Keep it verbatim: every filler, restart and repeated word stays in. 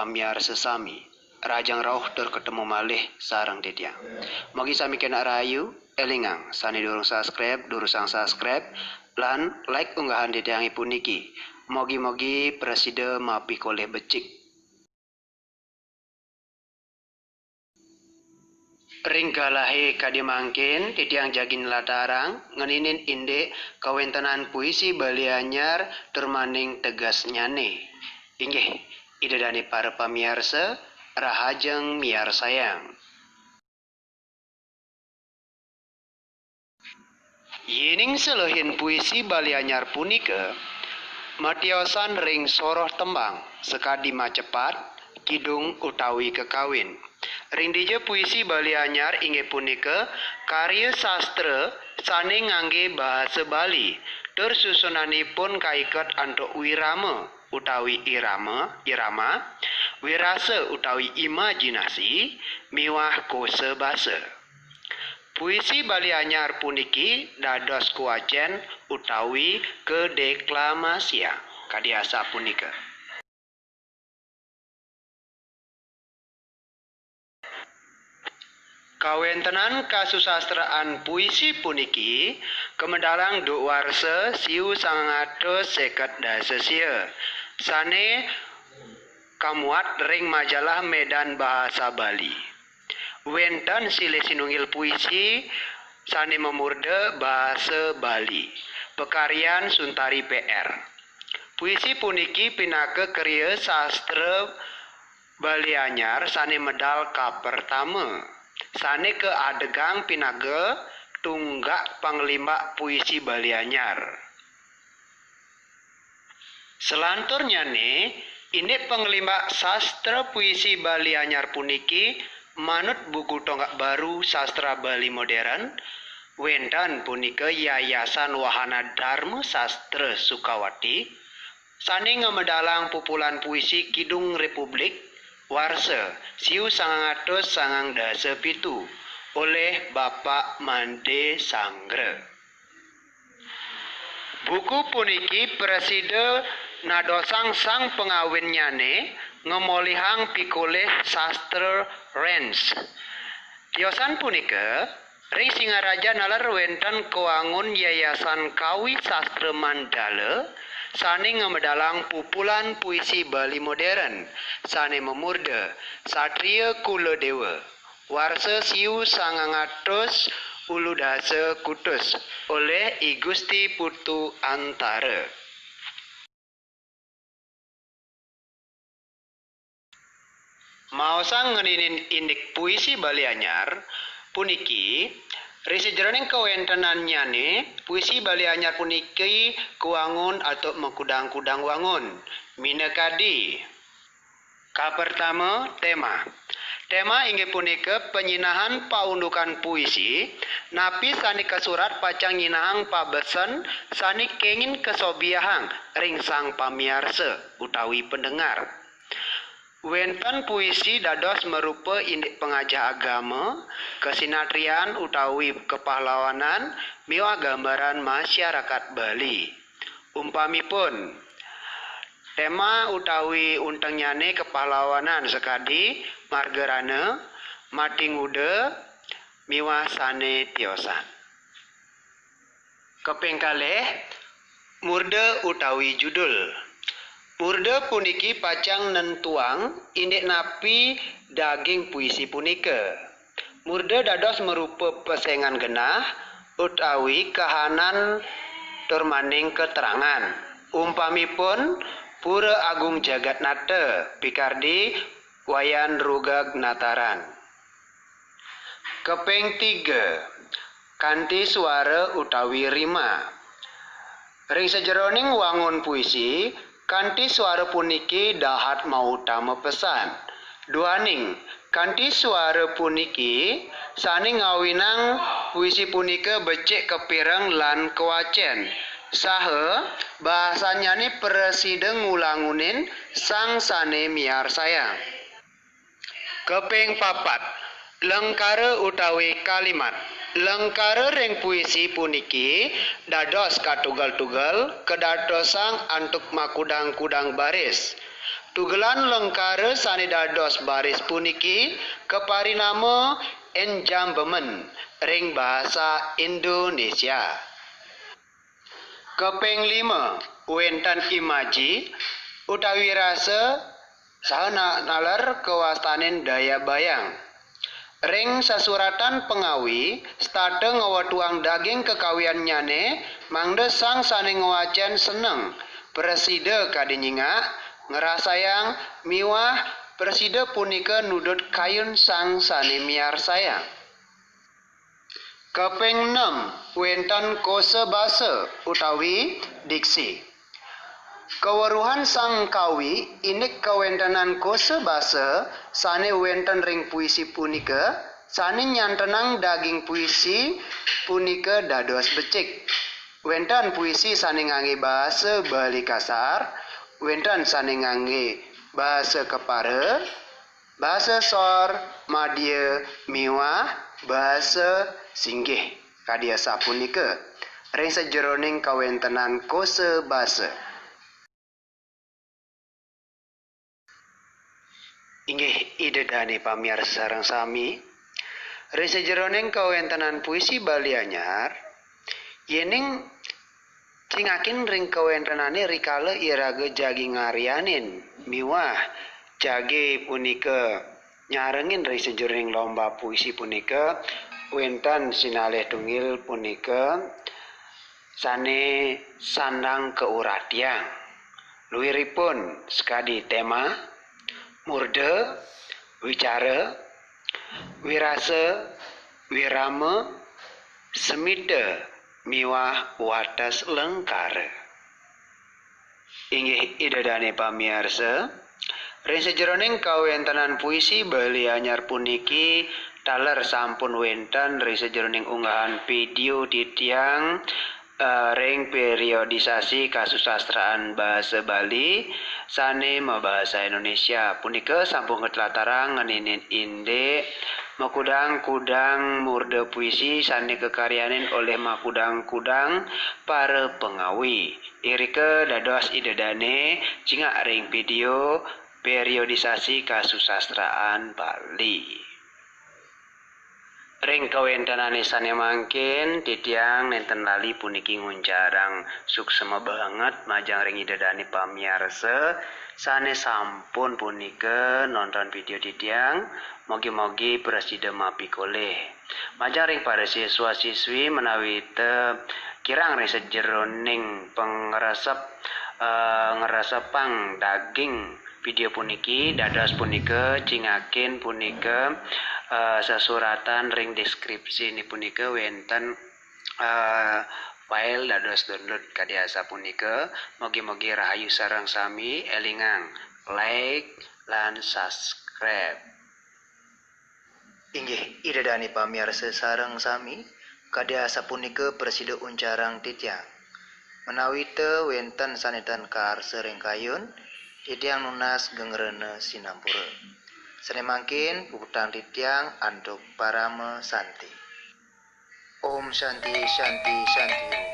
pamiarsa sami. Rahajeng rauh tur ketemu malih sareng titiang. Mugi sami kenak rahayu, elingang, sane durung subscribe, durusang subscribe, lan like unggahan titiange puniki. Mugi-mugi prasida mapikolih becik. Ring galahe kadi mangkin, titiang jagi nlatarang ngeninin indik kawentenan puisi Bali Anyar tur maning tegesnyane. Inggih, Ida dane para pamiarsa, rahajeng miarsayang. Yening selehin puisi Bali Anyar punika matiosan ring soroh tembang sakadi macepat, kidung utawi kekawin. Ring dija puisi Bali Anyar inggih punika karya sastra sane ngangge bahasa Bali, tur susunanipun kaiket antuk wirama utawi irama, irama, wirasa utawi imajinasi, miwah kosa basa. Puisi Bali Anyar puniki dados kawacen utawi kadeklamasiang kadi asapunika. Kawentenan kasusastraan puisi puniki kamedalang duk warsa siu sangang atus seket dasa sia, sane kamuat ring majalah Medan Bahasa Bali. Wenten silih sinunggil puisi sane mamurda Bahasa Bali, pakaryan Suntari P R. Puisi puniki pinaka karya sastra Bali Anyar sane medal kapertama, sane kaadegang pinaka tunggak panglimbak puisi Bali Anyar. Salanturnyane, indik panglimbak sastra puisi Bali Anyar puniki manut buku tonggak baru sastra Bali modern, wenten punika Yayasan Wahana Dharma Sastra Sukawati, sane ngamedalang pupulan puisi Kidung Republik warsa siu sangang atus sangang dasa pitu olih Bapak Mande Sanggra. Buku puniki prasida nadosang sang pangawinnyane ngamolihang pikolih sastra Rens. Tiosan punika, ring Singaraja naler wenten kawangun Yayasan Kawi Sastra Mandala sane ngamedalang pupulan puisi Bali modern sane mamurda Satria Kula Dewa, warsa siu sangang atus ulu dasa kutus olih I Gusti Putu Antara. Maosang ngeninin indik puisi Bali Anyar puniki, ring sajeroning kawentenannyane, puisi Bali Anyar puniki kawangun antuk makudang-kudang wangun. Minakadi, kapertama, tema. Tema inggih punika panyinahan paundukan puisi, napi sane kasurat pacang nyinahang pabesen sane kengin kasobiahang ring sang pamiarsa utawi pendengar. Wenten puisi dados marupa indik pangajah agama, kasinatrian utawi kapahlawanan, miwah gambaran masyarakat Bali. Umpamipun, tema utawi untengnyane kapahlawanan sakadi Margarana, Mati Nguda, miwah sane tiosan. Kaping kalih, murda utawi judul. Murda puniki pacang nentuang indik napi daging puisi punika. Murda dados marupa pesengan genah utawi kahanan tur maning keterangan. Umpamipun, Pura Agung Jagatnata, pikardi Wayan Rugag Nataran. Kaping tiga, kanti suara utawi rima. Ring sajeroning wangun puisi, kanti suara puniki dahat mautama pesan. Duaning, kanti suara puniki sane ngawinang puisi punika becik kapireng lan kawacen, saha bahasannyane prasida ngulangunin sang sane miarsayang. Kaping papat, lengkara utawi kalimat. Lengkara ring puisi puniki dados katugel-tugel, kadadosang antuk makudang-kudang baris. Tugelan lengkara sane dados baris puniki kaparinama enjambemen ring basa Indonesia. Kaping lima, wenten imaji utawi rasa saha na-, naler kawastanin dayabayang. Ring sasuratan pangawi, setata ngwetuang daging kakawiannyane, mangda sang sane ngwacen seneng, prasida kadi nyingak, ngrasayang, miwah prasida punika nudut kayun sang sane miarsayang. Kaping nem, wenten kosa basa utawi diksi. Kaweruhan sang kawi indik kawentenan kosa basa sane wenten ring puisi punika, sane nyantenang daging puisi punika dados becik. Wenten puisi sane ngangge basa Bali kasar, wenten sane ngangge basa kepara, basa sor, madya, miwah basa singgih. Kadi asapunika ring sajeroning kawentenan kosa basa. Inggih Ida Dane pamiarsa sareng sami, ring sajeroning kawentenan puisi Bali Anyar, yening cingakin ring kawentenane rikala iraga jagi ngaryanin miwah jagi punika nyarengin ring sajeroning lomba puisi punika, wenten sinalih tunggil punika sane sandang kauratiang. Luiripun sakadi tema, murda, wicara, wirasa, wirama, semita, miwah wates lengkara. Inggih Ida Dane pamiarsa, ring sajeroning kawentenan puisi Bali Anyar puniki taler sampun wenten ring sajeroning unggahan video titiang, eh, ring periodisasi kasusastraan basa Bali sane mabasa Indonesia. Punika sampun katlatarang ngeninin indik makudang-kudang murda puisi sane kakaryanin olih makudang-kudang para pangawi. Irika dados Ida Dane cingak ring video periodisasi kasusastraan Bali. Ring kawentenane sane mangkin, titiang nenten lali puniki nguncarang suksma banget majeng ring Ida Dane pamiarsa sane sampun punika nonton video titiang. Mogi-mogi prasida mapikolih. Majeng ring para siswa siswi menawi te kirang ring sajeroning pangresep, eh, ngresepang daging video puniki, dados punika cingakin punika, eh, sesuratan ring deskripsi ni punika wenten, eh, file dados download kadi asapunika. Mogi-mogi rahayu sareng sami, elingang like lan subscribe. Inggih, Ida Dane pamiarsa sareng sami, kadi asapunika prasida uncarang titiang. Menawi te wenten sane tan kaarsa ring kayun, titiang nunas gengrena sinampura. Sane mangkin puputang titiang antuk parama santi. Om Santi, Santi, Santi Om.